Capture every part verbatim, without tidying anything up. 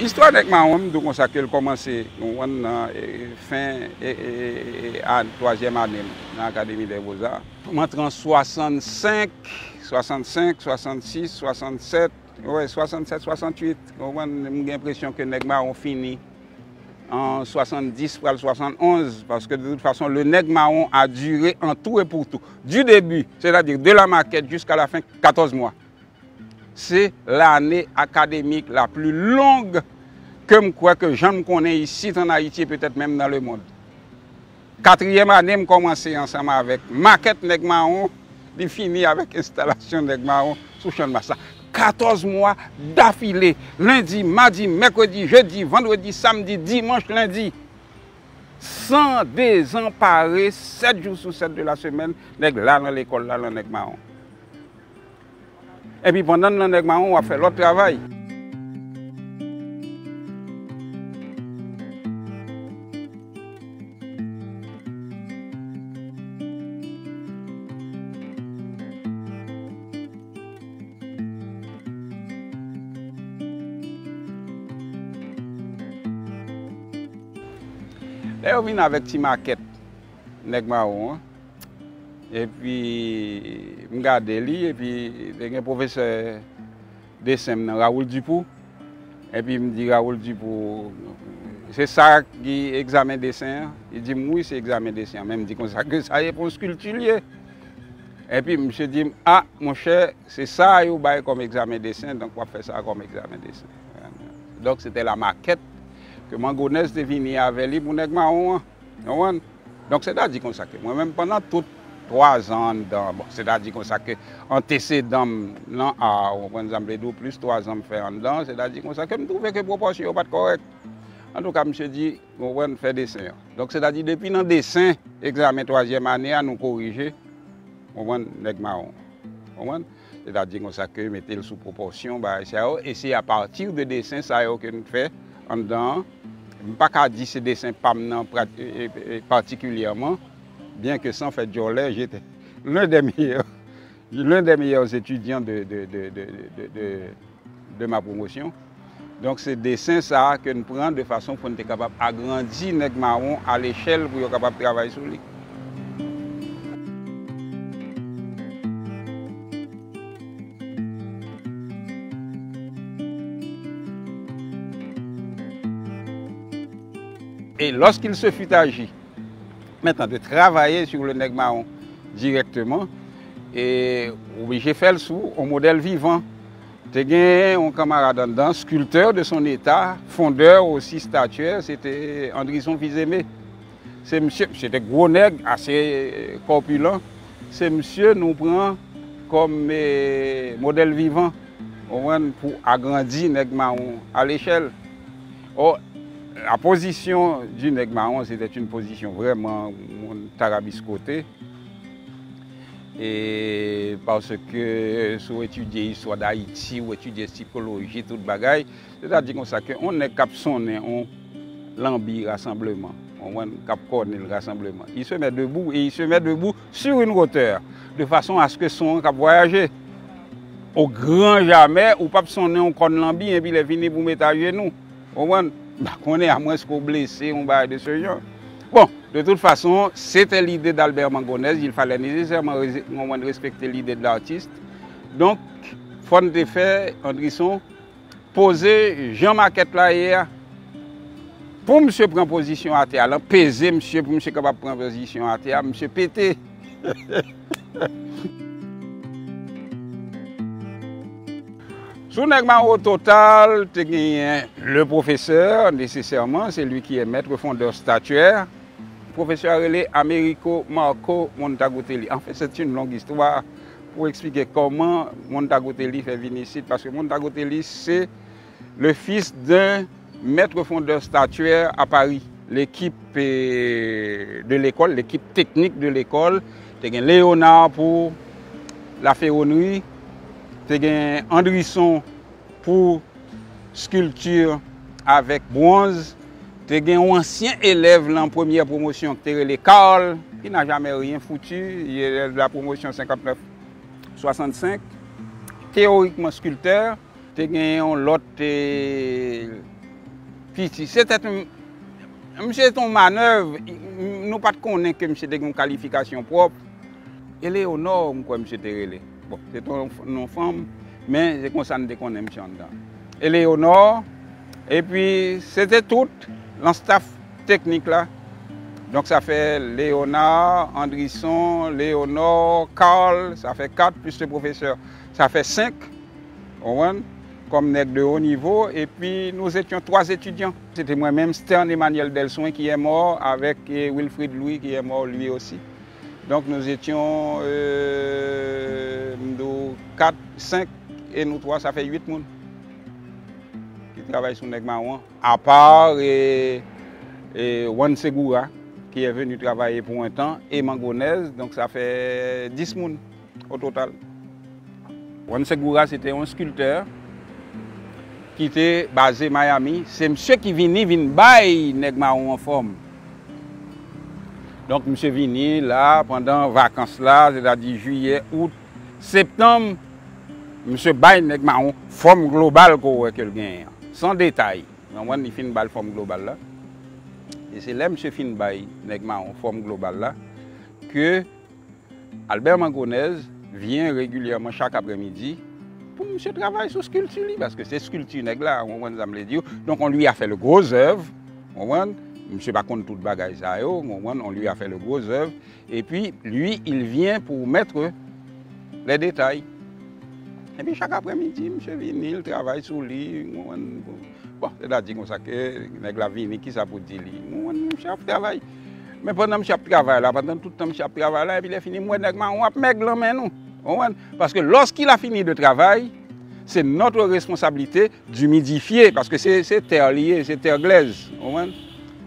Istwa Nèg Mawon, m di w konsa ke l kòmanse, ou konprann, nan, e, fen, e, e, e, e, a, twazyèm ane m nan Akademi dè Boza. M antre an swasannsenk, swasannsenk, swasannsis, swasannsèt, wè, swasannsèt, swasanntuit, ou konprann, m gen enpresyon ke Nèg Mawon fini an swasanndis pral swasannonz, paske de tout fason, le Nèg Mawon a duré en tout et pour tout, du début, c'est-à-dire de la maquette jusqu'à la fin, katòz mwa. Se lane akademik la pli long ke m kwè ke jan m konnen isit an Ayiti e petèt menm nan lemonn. Katriyèm ane m kòmanse ansanm avèk makèt Nèg Mawon, li fini avèk enstalasyon Nèg Mawon sou Channmas la. Katòz mwa dafile, lendi, madi, mèkredi, jedi, vandredi, samdi, dimanch, lendi. San dezanpare, sèt jou sou sèt de la semèn, nèg la nan lekòl la, lan Nèg Mawon. Epi pandan n nan Nèg Mawon, w ap fè lòt travay. Lè yo vin avèk ti makèt Nèg Mawon an, epi m gade li, epi te gen pwofesè desen m nan, Raoul Dupou. Epi m di Raoul Dupou, "Se sa ki egzamen desen an?" Li di m, "Wi, se egzamen desen an." Men m di konsa ke sa e pou yon skilti l ye. Epi misye di m, "A, monchè, se sa yo bay kòm egzamen desen, donk w ap fè sa kòm egzamen desen." Donk, se te la makèt ke Mangonèz te vini avè li pou Nèg Mawon an. Ou konprann? Donk, sètadi konsa ke mwen menm, pandan tout twa zan anndan, bon, sètadi konsa ke antesedan m nan a, ou konprann sa m vle di w, plis twa zan m fè anndan, sètadi konsa ke m twouve ke pwopòsyon yo pa t kòrèk. Antouka, misye di, ou konprann, fè desen an. Donk, sètadi depi nan desen, egzamen twazyèm ane a, nou korije, ou konprann, Nèg Mawon. Ou konprann? Sètadi konsa ke mete l sou pwopòsyon bagay sa yo, e se apati de desen sa yo ke n fè anndan an. M pa ka di se desen pa m nan pra-, e, e, e, patikilyèman, byen ke san fè djòlè, j'étais l'un des meilleurs, l'un des meilleurs étudiants de, de, de, de, de, de, de ma promotion. Donk, se desen sa a ke n pran de fason pou n te kapab agrandi Nèg Mawon a lechèl pou yo kapab travay sou li. Et lorsqu'il se fut agi maintenant de travailler sur le Nèg Mawon directement, e oblije fè l sou yon modèl vivan. Te gen yon kanmarad anndan, sculpteur de son état, fondeur aussi statuaire, se te Andrisson Fils-Aimé. Se misye, misye te gwo nèg, ase kòpilan. Se misye nou pran kòm, e, modèl vivan, ou konprann, pou agrandi Nèg Mawon a lechèl. Or, la position du Nèg Mawon, c'était une position vraiment, moun ta rabiskote. E paske si w etidye istwa d Ayiti, w etidye sikoloji, tout bagay, sètadi konsa ke yon nèg k ap sonnen yon lanbi rasanbleman, ou konprann, k ap kòne l rasanbleman, il se met debout et il se met debout sur une hauteur, de façon à ce que son an k ap vwayaje. Au grand jamais, ou p ap sonnen yon kòn lanbi, epi lè fini pou w met ajenou. Ou konprann? M pa konnen, amwenske w blese, yon bagay de ce genre. Bon, de toute façon, c'était l'idée d'Albert Mangonèse, il fallait nécessairement ré-, konprann, respecter l'idée de l'artiste. Donk, fò n te fè Andrisson poze jan makèt la ye a. Pou misye pran pozisyon atè a, l an peze misye pou misye kapab pran pozisyon atè a, misye pete. Sou Nèg Mawon Total, te genyen le professeur, nécessairement, c'est lui qui est maître fondeur statuaire. Pwofesè a rele Americo Marco Montagutelli. Anfen, c'est une longue histoire pou eksplike kòman Montagutelli fè vin isit, paske Montagutelli, c'est le fils d'un maître fondeur statuaire à Paris. L'équipe, euh, de l'école, l'équipe technique de l'école, te gen Léonard pou la ferronnerie, te gen Andrisson pou skilti avèk bwonz, te gen yon ansyen elèv lan premyè pwomosyon ki te rele Carl, qui n'a jamais rien foutu, il est de la promotion cinquante-neuf soixante-cinq, théoriquement sculpteur, te gen yon lòt, eh, Piti. Se tèt m, misye te yon manèv, nou pa t konnen ke misye te gen yon kalifikasyon pwòp. Eleonò, m kwè misye te rele. Bon, se te yon f-, non fanm, men se konsa n te konnen misye anndan. Eleonò, epi se te tout lan staff teknik la. Donk sa fè Léonard, Andrisson, Léonor, Carl, sa fè kat, plis le pwofesè, sa fè senk. Ou konprann? Comme nèg de haut niveau, et puis nous étions trois étudiants. C'était moi-même, Stern Emmanuel Delsoin qui est mort, avec eh, Wilfrid Louis qui est mort lui aussi. Donc nous étions euh, m di w, quatre, cinq, et nous trois, ça fait huit moun ki travay sou Nèg Mawon. À part eh, eh, Juan Segura, qui est venu travailler pour un temps, et Mangonèz, donc ça fait dix moun au total. Juan Segura, se te yon skiltè ki te baze Miami. Se misye ki vini, vin bay Nèg Mawon an fòm. Donk, misye vini la pandan vakans la, sètadi jiyè, out, septanm, misye bay Nèg Mawon fòm global ke w wè ke l genyen an, san detay. Ou konprann, li fin ba l fòm global la. E se lè misye fin bay Nèg Mawon fòm global la, ke Albert Mangonèz vyen regilyèman chak aprèmidi pou misye travay sou skilti li, paske se skilti nèg la, ou konprann sa m vle di w. Donc on lui a fait le gros œuvre, ou konprann? Misye pa konn tout bagay sa yo, ou konprann? On lui a fait le gros œuvre, et puis lui, il vient pour mettre les détails. Epi chak aprèmidi, misye vini, l travay sou li, ou konprann? Bon, sètadi konsa ke nèg la vini, kisa pou di li? Ou konprann, misye ap travay. Men pandan misye ap travay la, pandan tout tan misye ap travay la, epi lè fini, m wè Nèg Mawon ap mèg lan men nou. Ou konprann? Paske lorsqu'il a fini de travail, c'est notre responsabilité d'humidifier, paske se, se tè li ye, se tè glèz. Ou konprann?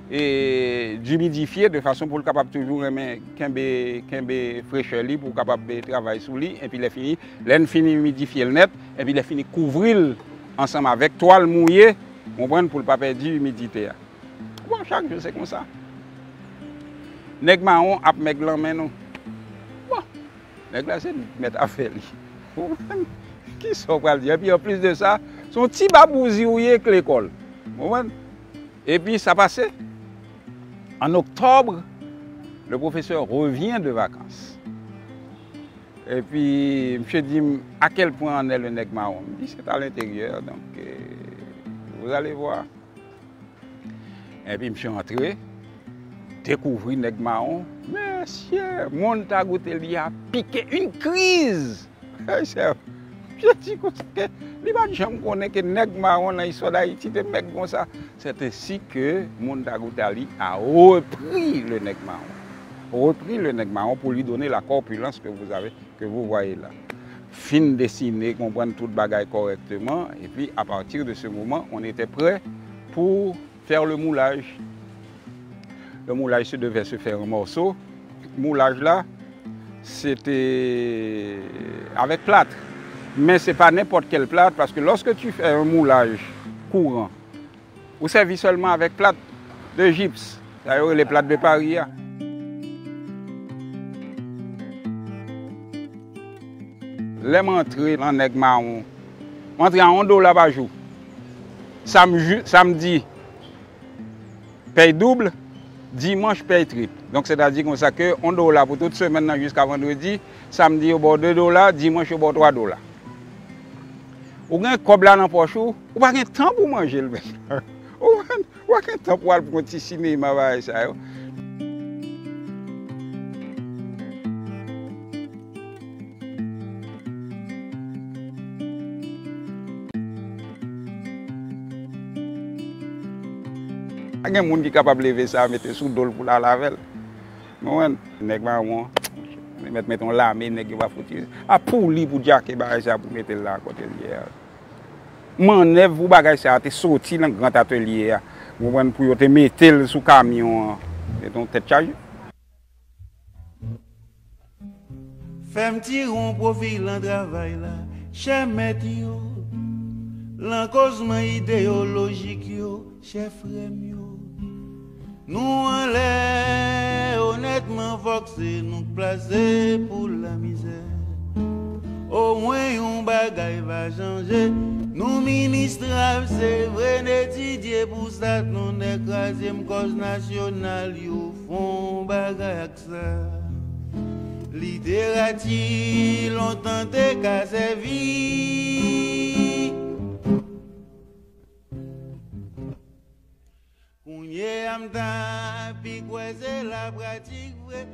E d'humidifier de façon pou l kapab toujou renmen kenbe, kenbe frechè li, pou l kapab travay sou li, epi lè fini, lè n fin imidifye l nèt, epi lè fini kouvri l ansanm avèk twal mouye, ou konprann, pou l pa pèdi imidite a. Bon, chak jou se konsa. Nèg Mawon ap mèg lan men nou. Bon, nèg la se mèt afè li. Ou konprann? Kisa w pral di? Epi anplis de sa, se yon ti babouzi ou ye k lekòl. Ou konprann? Epi sa pase. En octobre, le professeur revient de vacances. Epi misye di m, à quel point en est le Nèg Mawon? M di, c'est à l'intérieur, donc euh, vous allez voir. Epi misye antre, dekouvri Nèg Mawon. Mesye, moun ta goute li a pike une crise. Mesye, misye di konsa ke li pa t janm konnen ke Nèg Mawon nan istwa Dayiti te mèg konsa. C'est ainsi que moun ta goute a li a repris le Nèg Mawon. Repris le Nèg Mawon pour lui donner la corpulence que vous avez, que vous voyez là. Fin dessiner, konprann tout bagay correctement, et puis à partir de ce moment, on était prêt pour faire le moulage. Le moulage se devait se faire en morceaux. Moulaj la, se te avèk plat. Men se pa nenpòt kèl plat, paske lorsque tu fais un moulage courant, ou sèvi sèlman avèk plat de jips, sa yo rele plat de Paris a. Lè m antre lan Nèg Mawon, m antre a yon dola pa jou. Samdi, samdi, pèy doub, dimanch, pèy trip. Donk, sètadi konsa ke yon dola pou tout semèn nan jiska vandredi, samdi yo ba w de dola, dimanch yo ba w twa dola. Ou gen kòb la nan pòch ou, ou pa gen tan pou manje l menm. Ou konprann? Ou pa gen tan pou al pran ti sinema, bagay sa yo. Pa gen moun ki kapab leve sa, mete sou do l pou l al avè l. Ou konprann? Nèg Mawon, mèt mete yon lame, nèg yo pa fouti. A pou li pou djake bagay sa pou mete l la kote l ye a. Mannèv pou bagay sa a te soti nan gran atelye a, ou konprann, pou yo te mete l sou kamyon an. Se te yon tèt chaje. Fè m tire yon pwofi lan travay la, chè mèt yo, lan kozman ideyolojik yo, chè frè m yo. Nou anlè, onètman fòk se nou k plase pou lamizè. Omwen yon bagay va chanje, nou ministrab se vre n etidye Pou sa, nou nèg twazyèm kòz nasyonal yo fè yon bagay ak sa. Literati lontan te ka sèvi. Kounye a m ta pi kwè se lapratik vre.